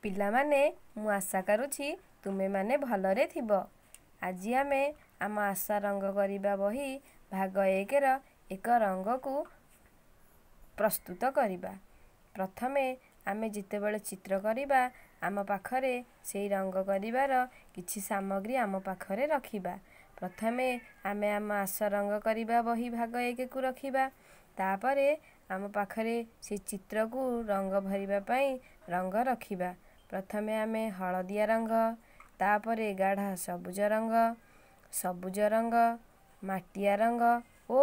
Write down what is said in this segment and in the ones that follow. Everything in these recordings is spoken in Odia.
ପିଲାମାନେ, ମୁଁ ଆଶା କରୁଛି ତୁମେମାନେ ଭଲରେ ଥିବ। ଆଜି ଆମେ ଆମ ଆଶା ରଙ୍ଗ କରିବା ବହି ଭାଗ 1ର ଏକ ରଙ୍ଗକୁ ପ୍ରସ୍ତୁତ କରିବା। ପ୍ରଥମେ ଆମେ ଯେତେବେଳେ ଚିତ୍ର କରିବା, ଆମ ପାଖରେ ସେଇ ରଙ୍ଗ କରିବାର କିଛି ସାମଗ୍ରୀ ଆମ ପାଖରେ ରଖିବା। ପ୍ରଥମେ ଆମେ ଆମ ଆଶା ରଙ୍ଗ କରିବା ବହି ଭାଗ 1କୁ ରଖିବା। ତାପରେ ଆମ ପାଖରେ ସେ ଚିତ୍ରକୁ ରଙ୍ଗ ଭରିବା ପାଇଁ ରଙ୍ଗ ରଖିବା। ପ୍ରଥମେ ଆମେ ହଳଦିଆ ରଙ୍ଗ, ତାପରେ ଗାଢ଼ ସବୁଜ ରଙ୍ଗ, ସବୁଜ ରଙ୍ଗ, ମାଟିଆ ରଙ୍ଗ ଓ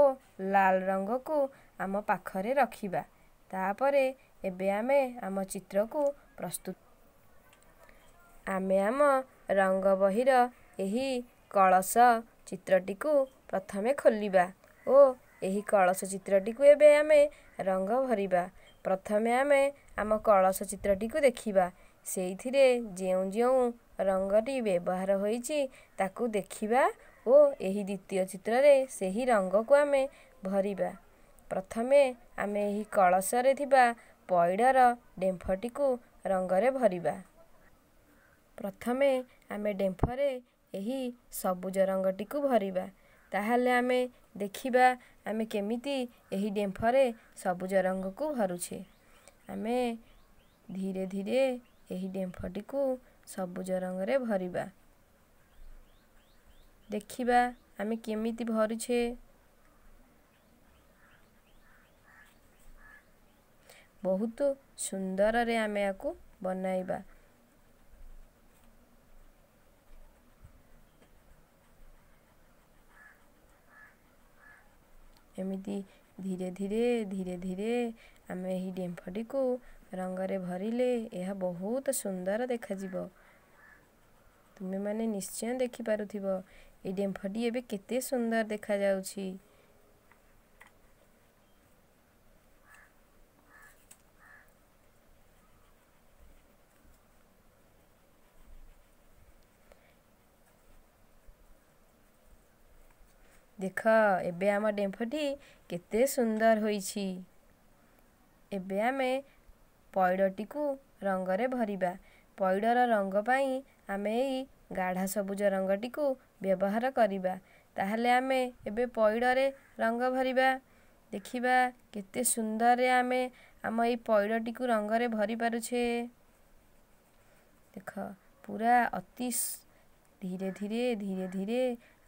ଲାଲ ରଙ୍ଗକୁ ଆମ ପାଖରେ ରଖିବା। ତାପରେ ଏବେ ଆମେ ଆମ ଚିତ୍ରକୁ ପ୍ରସ୍ତୁତ। ଆମେ ଆମ ରଙ୍ଗ ବହିର ଏହି କଳସ ଚିତ୍ରଟିକୁ ପ୍ରଥମେ ଖୋଲିବା ଓ ଏହି କଳସ ଚିତ୍ରଟିକୁ ଏବେ ଆମେ ରଙ୍ଗ ଭରିବା। ପ୍ରଥମେ ଆମେ ଆମ କଳସ ଚିତ୍ରଟିକୁ ଦେଖିବା। ସେଇଥିରେ ଯେଉଁ ଯେଉଁ ରଙ୍ଗଟି ବ୍ୟବହାର ହୋଇଛି ତାକୁ ଦେଖିବା ଓ ଏହି ଦ୍ୱିତୀୟ ଚିତ୍ରରେ ସେହି ରଙ୍ଗକୁ ଆମେ ଭରିବା। ପ୍ରଥମେ ଆମେ ଏହି କଳସରେ ଥିବା ପଇଡ଼ର ଡେମ୍ଫଟିକୁ ରଙ୍ଗରେ ଭରିବା। ପ୍ରଥମେ ଆମେ ଡେମ୍ଫରେ ଏହି ସବୁଜ ରଙ୍ଗଟିକୁ ଭରିବା। ତାହେଲେ ଆମେ ଦେଖିବା ଆମେ କେମିତି ଏହି ଡେମ୍ଫରେ ସବୁଜ ରଙ୍ଗକୁ ଭରୁଛେ। ଆମେ ଧୀରେ ଧୀରେ ଏହି ଡେମ୍ଫଟିକୁ ସବୁଜ ରଙ୍ଗରେ ଭରିବା। ଦେଖିବା ଆମେ କେମିତି ଭରୁଛେ। ବହୁତ ସୁନ୍ଦରରେ ଆମେ ୟାକୁ ବନାଇବା। ଏମିତି ଧୀରେ ଧୀରେ ଧୀରେ ଧୀରେ ଆମେ ଏହି ଡେମ୍ଫଟିକୁ ରଙ୍ଗରେ ଭରିଲେ ଏହା ବହୁତ ସୁନ୍ଦର ଦେଖାଯିବ। ତୁମେମାନେ ନିଶ୍ଚୟ ଦେଖିପାରୁଥିବ ଏଇ ଡେମ୍ଫଟି ଏବେ କେତେ ସୁନ୍ଦର ଦେଖାଯାଉଛି। ଦେଖ, ଏବେ ଆମ ଡେମ୍ଫଟି କେତେ ସୁନ୍ଦର ହୋଇଛି। ଏବେ ଆମେ ପଇଡ଼ଟିକୁ ରଙ୍ଗରେ ଭରିବା। ପଇଡ଼ର ରଙ୍ଗ ପାଇଁ ଆମେ ଏଇ ଗାଢ଼ା ସବୁଜ ରଙ୍ଗଟିକୁ ବ୍ୟବହାର କରିବା। ତାହେଲେ ଆମେ ଏବେ ପଇଡ଼ରେ ରଙ୍ଗ ଭରିବା। ଦେଖିବା କେତେ ସୁନ୍ଦରରେ ଆମେ ଆମ ଏଇ ପଇଡ଼ଟିକୁ ରଙ୍ଗରେ ଭରି ପାରୁଛେ। ଦେଖ, ପୁରା ଅତି ଧୀରେ ଧୀରେ ଧୀରେ ଧୀରେ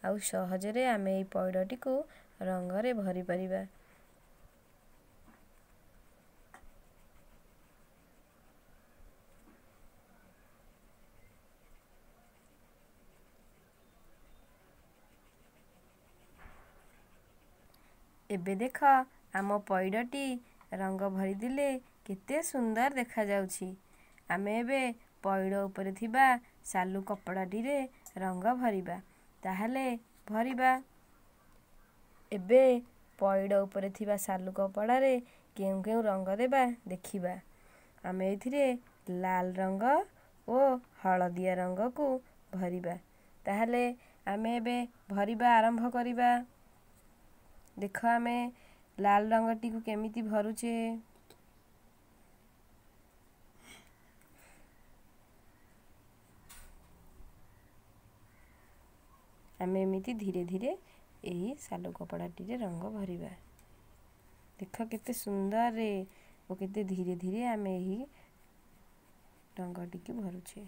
ଆଉ ସହଜରେ ଆମେ ଏଇ ପଇଡ଼ଟିକୁ ରଙ୍ଗରେ ଭରିପାରିବା। ଏବେ ଦେଖ, ଆମ ପଇଡ଼ଟି ରଙ୍ଗ ଭରିଦେଲେ କେତେ ସୁନ୍ଦର ଦେଖାଯାଉଛି। ଆମେ ଏବେ ପଇଡ଼ ଉପରେ ଥିବା ସାଲୁ କପଡ଼ାଟିରେ ରଙ୍ଗ ଭରିବା। ତାହେଲେ ଭରିବା। ଏବେ ପଇଡ଼ ଉପରେ ଥିବା ସାଲୁ କପଡ଼ାରେ କେଉଁ କେଉଁ ରଙ୍ଗ ଦେବା ଦେଖିବା। ଆମେ ଏଥିରେ ଲାଲ ରଙ୍ଗ ଓ ହଳଦିଆ ରଙ୍ଗକୁ ଭରିବା। ତାହେଲେ ଆମେ ଏବେ ଭରିବା ଆରମ୍ଭ କରିବା। ଦେଖ, ଆମେ ଲାଲ ରଙ୍ଗଟିକୁ କେମିତି ଭରୁଛେ। ଆମେ ଏମିତି ଧୀରେ ଧୀରେ ଏହି ସାଲୁ କପଡ଼ାଟିରେ ରଙ୍ଗ ଭରିବା। ଦେଖ, କେତେ ସୁନ୍ଦରରେ ଓ କେତେ ଧୀରେ ଧୀରେ ଆମେ ଏହି ରଙ୍ଗଟିକୁ ଭରୁଛେ।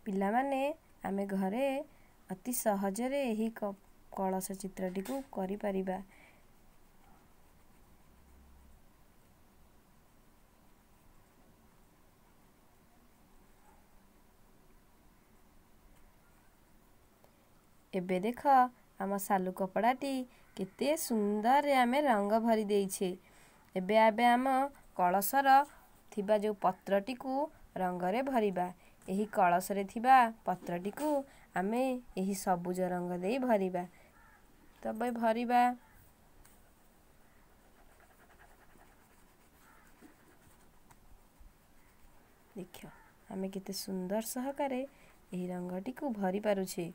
ପିଲାମାନେ, ଆମେ ଘରେ ଅତି ସହଜରେ ଏହି କଳସ ଚିତ୍ରଟିକୁ କରିପାରିବା। ଏବେ ଦେଖ, ଆମ ସାଲୁ କପଡ଼ାଟି କେତେ ସୁନ୍ଦରରେ ଆମେ ରଙ୍ଗ ଭରି ଦେଇଛେ। ଏବେ ଏବେ ଆମ କଳସର ଥିବା ଯେଉଁ ପତ୍ରଟିକୁ ରଙ୍ଗରେ ଭରିବା। ଏହି କଳସରେ ଥିବା ପତ୍ରଟିକୁ ଆମେ ଏହି ସବୁଜ ରଙ୍ଗ ଦେଇ ଭରିବା। ତବେ ଭରିବା। ଦେଖ, ଆମେ କେତେ ସୁନ୍ଦର ସହକାରେ ଏହି ରଙ୍ଗଟିକୁ ଭରି ପାରୁଛେ।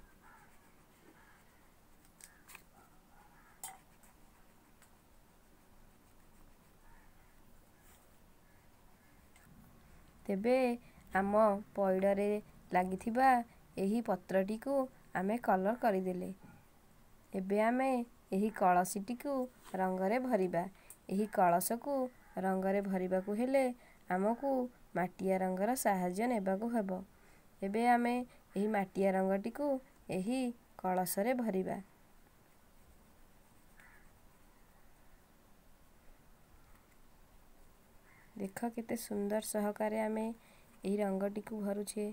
ତେବେ ଆମ ପଇଡ଼ରେ ଲାଗିଥିବା ଏହି ପତ୍ରଟିକୁ ଆମେ କଲର୍ କରିଦେଲେ। ଏବେ ଆମେ ଏହି କଳସୀଟିକୁ ରଙ୍ଗରେ ଭରିବା। ଏହି କଳସକୁ ରଙ୍ଗରେ ଭରିବାକୁ ହେଲେ ଆମକୁ ମାଟିଆ ରଙ୍ଗର ସାହାଯ୍ୟ ନେବାକୁ ହେବ। ଏବେ ଆମେ ଏହି ମାଟିଆ ରଙ୍ଗଟିକୁ ଏହି କଳସରେ ଭରିବା। ଦେଖ କେତେ ସୁନ୍ଦର ସହକାରେ ଆମେ ଏହି ରଙ୍ଗଟିକୁ ଭରୁଛେ।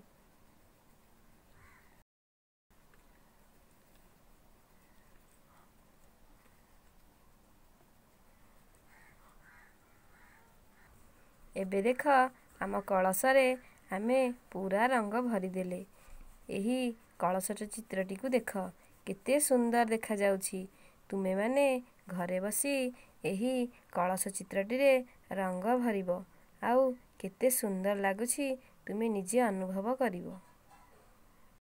ଏବେ ଦେଖ, ଆମ କଳସରେ ଆମେ ପୁରା ରଙ୍ଗ ଭରିଦେଲେ। ଏହି କଳସର ଚିତ୍ରଟିକୁ ଦେଖ, କେତେ ସୁନ୍ଦର ଦେଖାଯାଉଛି। ତୁମେମାନେ ଘରେ ବସି ଏହି କଳସ ଚିତ୍ରଟିରେ ରଙ୍ଗ ଭରିବ, ଆଉ କେତେ ସୁନ୍ଦର ଲାଗୁଛି ତୁମେ ନିଜେ ଅନୁଭବ କରିବ।